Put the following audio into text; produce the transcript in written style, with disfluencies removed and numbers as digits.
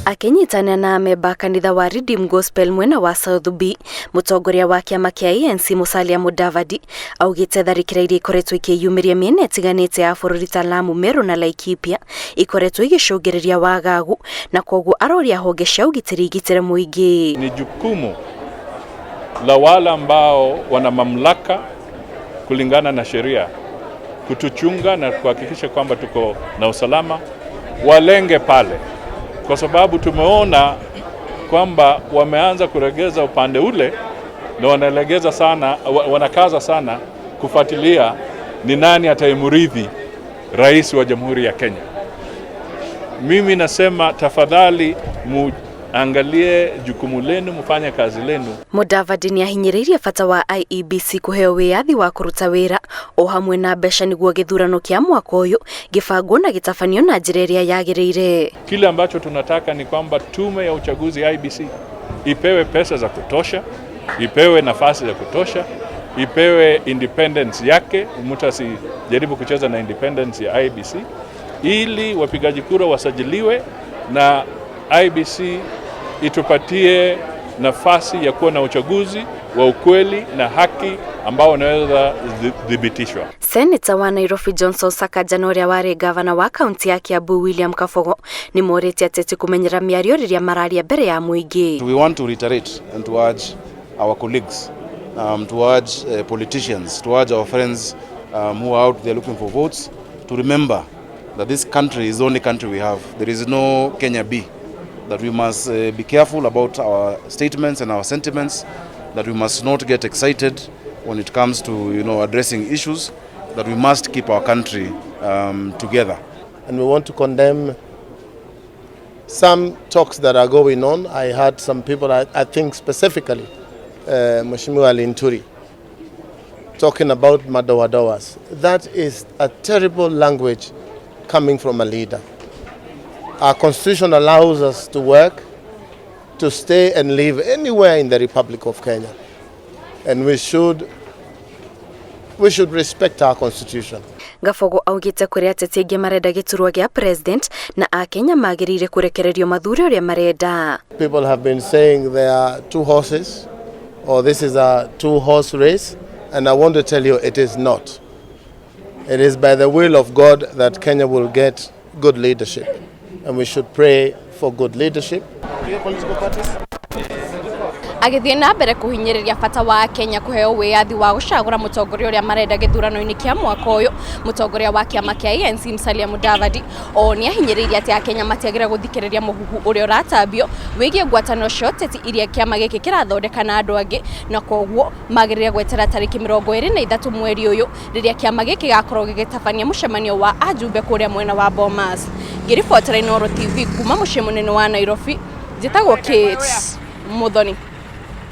Akĩnyitanĩra na amemba a kanitha wa Redeem Gospel mwena wa South B, mũtongoria wa kĩama kĩa ANC Musalia Mudavadi augĩte tharĩkĩra iria ikoretwo ikĩyumĩria mĩena ĩtiganĩte ya bũrũri ta Lamu, Meru na Laikipia ikoretwo igĩcũngĩrĩria wagagu na koguo aroria honge cia ũgitĩri igitĩre mũingĩ. Ni jukumu la wale ambao wana mamlaka kulingana na sheria kutuchunga na kuhakikisha kwamba tuko na usalama, walenge pale, kwa sababu tumeona kwamba wameanza kuregeza upande ule na wanalegeza sana, wanakaza sana kufuatilia ni nani atayemrithi rais wa Jamhuri ya Kenya. Mimi nasema tafadhali muangalie jukumu lenu, mfanye kazi lenu. Mudavadi nĩ ahinyĩrĩirie bata wa IEBC kũheo wĩyathi wa kũruta wĩra o hamwe na mbeca nĩguo gĩthurano kĩa mwaka ũyũ gĩbangwo na gĩtabanio na njĩra ĩrĩa yagĩrĩire. Kile ambacho tunataka ni kwamba tume ya uchaguzi IEBC ipewe pesa za kutosha, ipewe nafasi za kutosha, ipewe independence yake, mtu asijaribu kucheza na independence ya IEBC, ili wapigaji kura wasajiliwe na IEBC itupatie nafasi ya kuwa na uchaguzi wa ukweli na haki ambao unaweza thibitishwa. Seneta wa Nairobi Johnson Sakaja na ũrĩa warĩ gavana wa kaunti ya Kiambu William Kabogo nĩ morĩtie ateti kũmenyera mĩario rĩrĩa mararia mbere ya mũingĩ. We want to reiterate and to urge our colleagues, to urge politicians, to urge our friends who are out there looking for votes, to remember that this country is the only country we have. There is no Kenya B. That we must be careful about our statements and our sentiments, that we must not get excited when it comes to addressing issues, that we must keep our country together. And we want to condemn some talks that are going on. I heard some people, I think specifically Mheshimiwa Linturi, talking about madoadoas. That is a terrible language coming from a leader. Our constitution allows us to work, to stay and live anywhere in the Republic of Kenya. And we should respect our constitution. Gabogo augĩte kũrĩ ateti aingĩ marenda gĩturwa gĩa president na akenya magĩrĩire kũrekererio mathure ũrĩa marenda. People have been saying there are two horses, or this is a two horse race, and I want to tell you it is not. It is by the will of God that Kenya will get good leadership, and we should pray for good leadership. Agĩthiĩ na mbere kũhinyĩrĩria bata wa Kenya kũheo wĩyathi wa gũcagũra mũtongoria ũrĩa marenda gĩthurano-inĩ kĩa mwaka ũyũ, mũtongoria wa kĩama kĩa ANC Musalia Mudavadi o nĩ ahinyĩrĩirie atĩ akenya matiagĩrĩire gũthikĩrĩria mũhuhu ũrĩa ũratambio wĩgiĩ ngwatanĩro cia ũteti iria kĩama gĩkĩ kĩrathondeka na andũ angĩ, na koguo magĩrĩire gwetera tarĩki 23 mweri ũyũ rĩrĩa kĩama gĩkĩ gĩgakorwo gĩgĩtabania mũcemanio wa ajumbe kũrĩa mwena wa Bomas. Ngĩribotera Inooro TV kuma mũciĩ mũnene wa Nairobi, njĩtagwo Kate Muthoni.